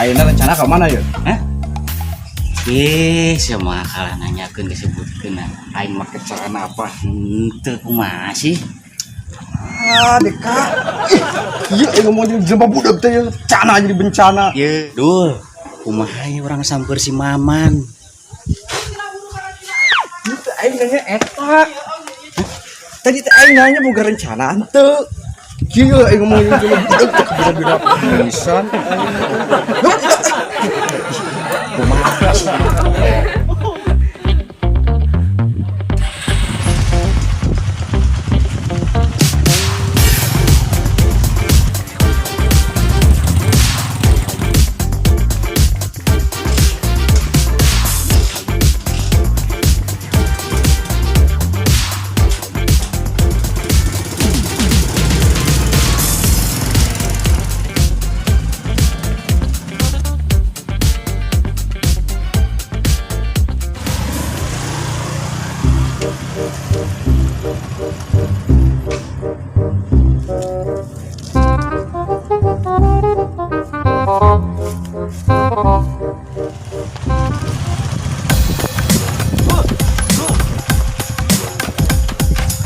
Ayeuna rencana ka mana ya? Hah? Eh, sama kalah nanyakeun disebutkeun aing Make celana apa? Henteu, kumaha sih? Ah, Deka. Ih, iya aing ngomong jadi jelema budak teh cana jadi bencana. Ye, Dul. Kumaha ye urang samper si Maman? Itu aing nanya eta. Tadi teh aing nanya boga rencana henteu. Kieu aing ngomong jadi jelema budak teh beda-beda pisan. Kumaha sih? Eh,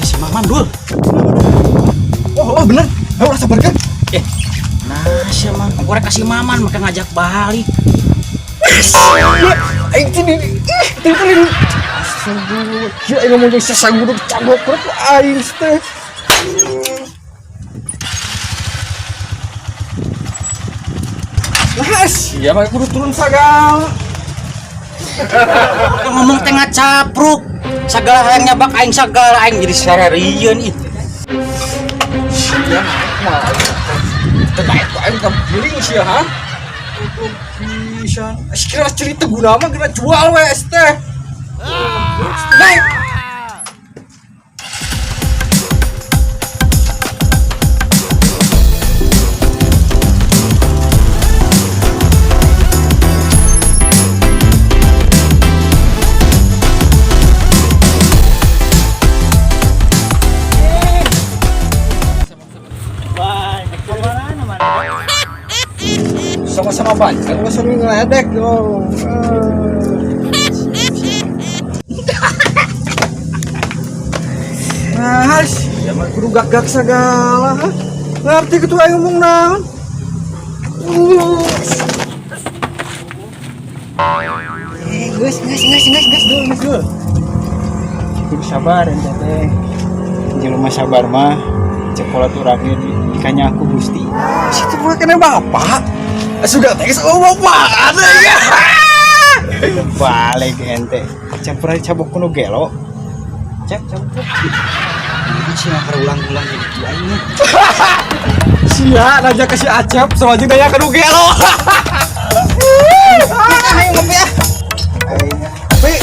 si Maman, Dul. Oh, oh bener. Ayo ulah sabarkeun. Eh, nah, sia mah korek kasih Maman maka ngajak balik. Ya, aing teh di ih, teh teh di. Astagfirullah. Kieu aing ngomong jeung sasanggup cagok ku aing teh. Nah, sia mah kudu turun sagala. Ngomong teh ngacapruk. Sagala hayang nyabak aing sagala aing jadi sararieun ih. Sia naik mah. Teu naik ku aing ka giling sia ha. Pisan. Kira cerita guna mah kena jual we teh. Naik. Sama-sama banyak ulah sering ngeledek yo. Nah, ya mah kudu gak-gak segala. Ha? Ngerti kitu aing ngomong naon? Eh, geus geus geus geus geus dul geus dul. Kudu sabar ente teh. Jelema sabar mah cekola urangnya di dikanya aku Gusti. Situ mah kena bapak. Sudah teh geus oh bapak ada ya. Balik ente. Campur aja cabok kuno gelo. Cep campur. Ini sih mah ulang-ulang jadi kieu aing. Sia nanya ke si Acep sama jeung nanya ke nu gelo. Ayo ngopi ah. Pi.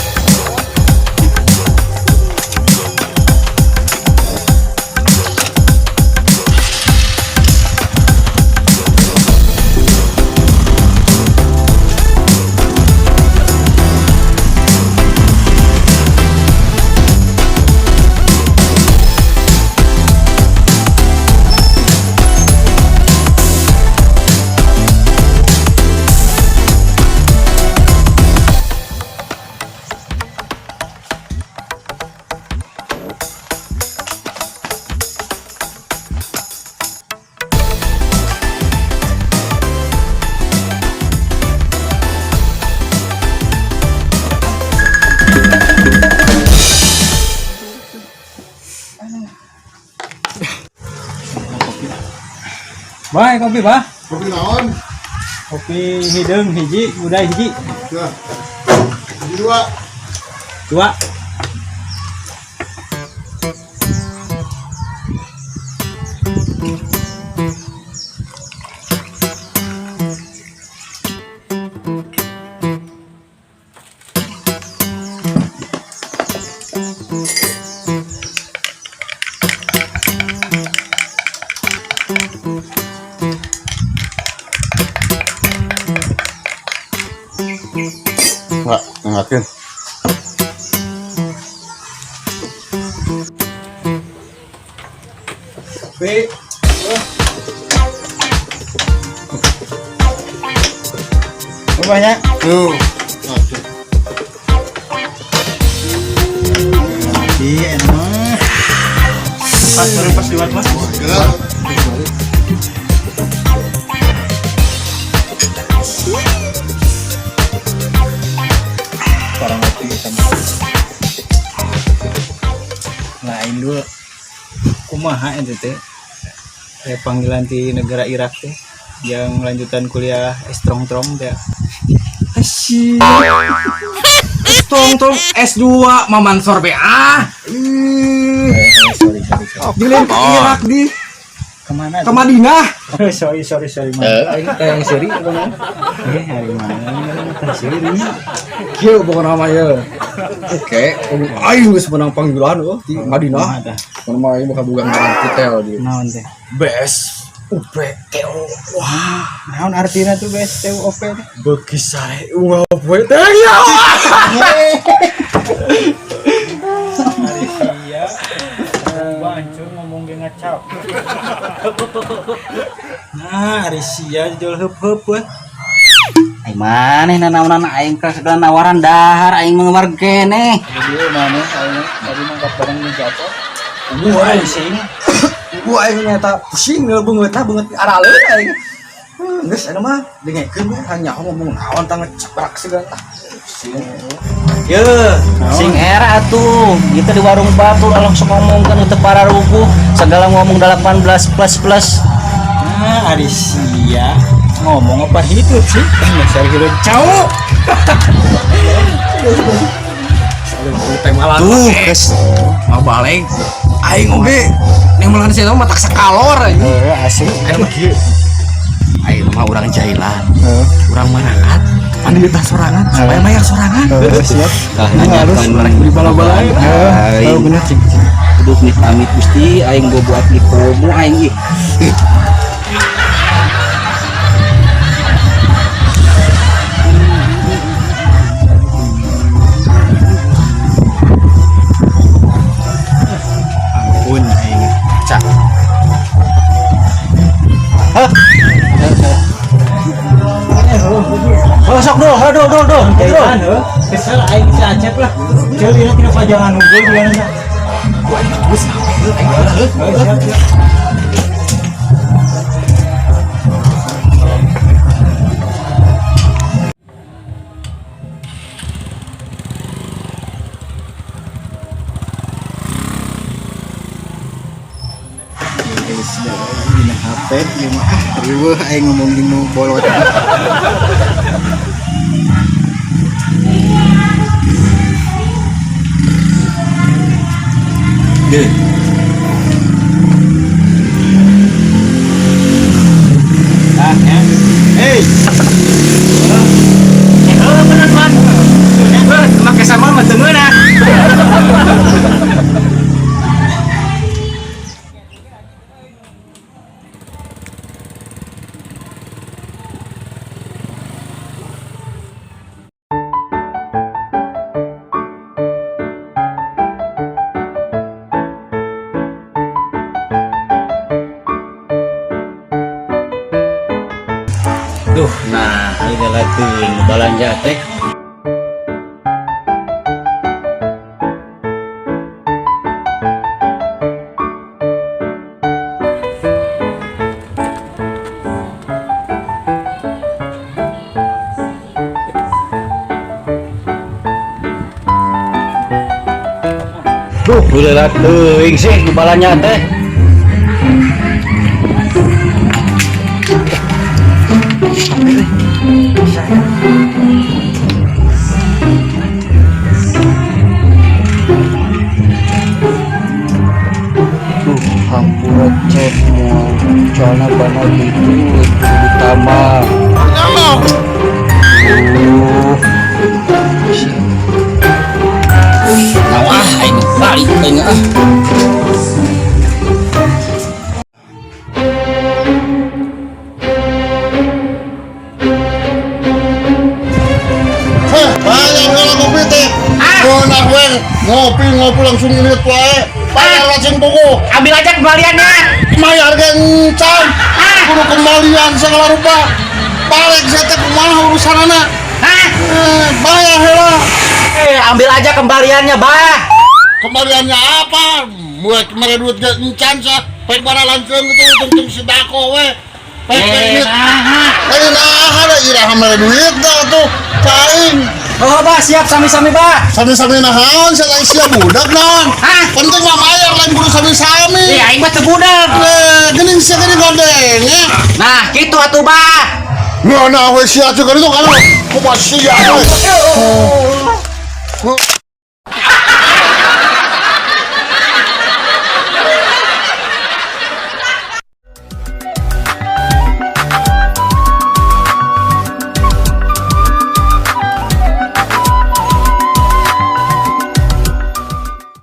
Bae kopi bah. Kopi naon? Kopi hideung hiji, udah hiji. Ya. Hiji dua. Dua. Enggak, engakeun. Pi. Banyak. Tuh. Aduh. Iya, enak. Pas baru pas lewat mas. Gerak. Sekarang ngopi sama. Lain dulu. Kumaha ente teh? Panggilan di negara Irak teh yang lanjutan kuliah S trong trong teh. Asyik. Tong tong S2 Maman Sorbe ah. Ih, Sorry sorry sorry. Giliran ke Irak di Kemana? ke Madinah. Sorry sorry sorry. Aing teh yang seri apa mah? Hari mana? Teh seri. Kieu pokona mah ye. Oke, aing geus menang panggilan eueuh di Madinah. Kumaha tah? Pokona mah aing bakal boga ngaran hotel di Naon teh? BS UPTO. Wah, Naon artinya tuh BSTUOP teh? beuki sare unggal poe teh ya. Iya. Bancur ngomong ge ngacau. Nah, ari sia jual heup-heup we. Aing maneh nanaonan aing ka segala nawaran dahar aing mengemar keneh. Jadi mana aing tadi nangkap barang di jatuh. Wah, Pusing. gua aing nyata pusing beungeutna beungeut araleun aing. Geus anu mah dengekeun we hanya ngomong naon tah ngecebrak segala. Ah, pusing. Ye, sing era atuh. Kita di warung batu langsung ngomongkeun teu para ruguh, segala ngomong 18 plus plus. Nah, ari sia ngomong apa hidup sih? Dasar hidup cau. Teh malah Tuh, geus mau balik aing oge ning melan saya mah tak sakalor anjing. Asli. Aing mah kieu. Aing mah urang jahilan. Heeh. Urang marakat pandita sorangan supaya mayar sorangan. Siap. Tah nanya Harus. kamu Beli bala-bala. Oh, bener cing. Aduh amit amit Gusti aing gua buat di komo aing ih. Ampun aing. Cak. Hah? Oh, sok dul, dul, dul, dul. Jahitan heuh. Kesel aing si Acep lah. Ceul ieu tina pajangan unggul bulan. Geus aing heula heuh. Siap, siap. Dina HP ieu mah ah riweuh aing ngomong jeung nu bolot. Deh. Ah, ya. Hey, Heuh, bener, Man. Heuh, make sama mah teu ngeunah. Duh, nah, ini lagi belanja teh. Duh, udah teuing sih balanja teh. Duh, hampura cek mau celana bana gitu ditambah. Duh. Nah, ah, aing balik aing ah. Heh, bayar heula ngopi teh. Ngeunah we ngopi ngopi langsung ngirit wae. Bayar langsung buku. Ambil aja kembaliannya. Mayar ge encan. Kudu kembalian segala rupa. Balik sia teh kumaha urusanana? Hah? Eh, bayar heula. Eh, ambil aja kembaliannya, Bah. Kembaliannya apa? Mulai kemarin duit ge encan sia. Pek bara lanceun gitu tungtung si dako we. Pek Eh, duit. nah. Eh, nah ada iraha mere duit dah tuh. Ka aing. Oh, Bah, siap sami-sami, Bah. Sami-sami naon sia, lain sia budak naon? Hah? Penting mah bayar, lain kudu sami-sami. Eh, aing mah teu budak. Eh, geuning sia geuning godeng ya. Nah, gitu atuh, Bah. Nah, nah, we sia teh geuning kan. Kumaha sia we.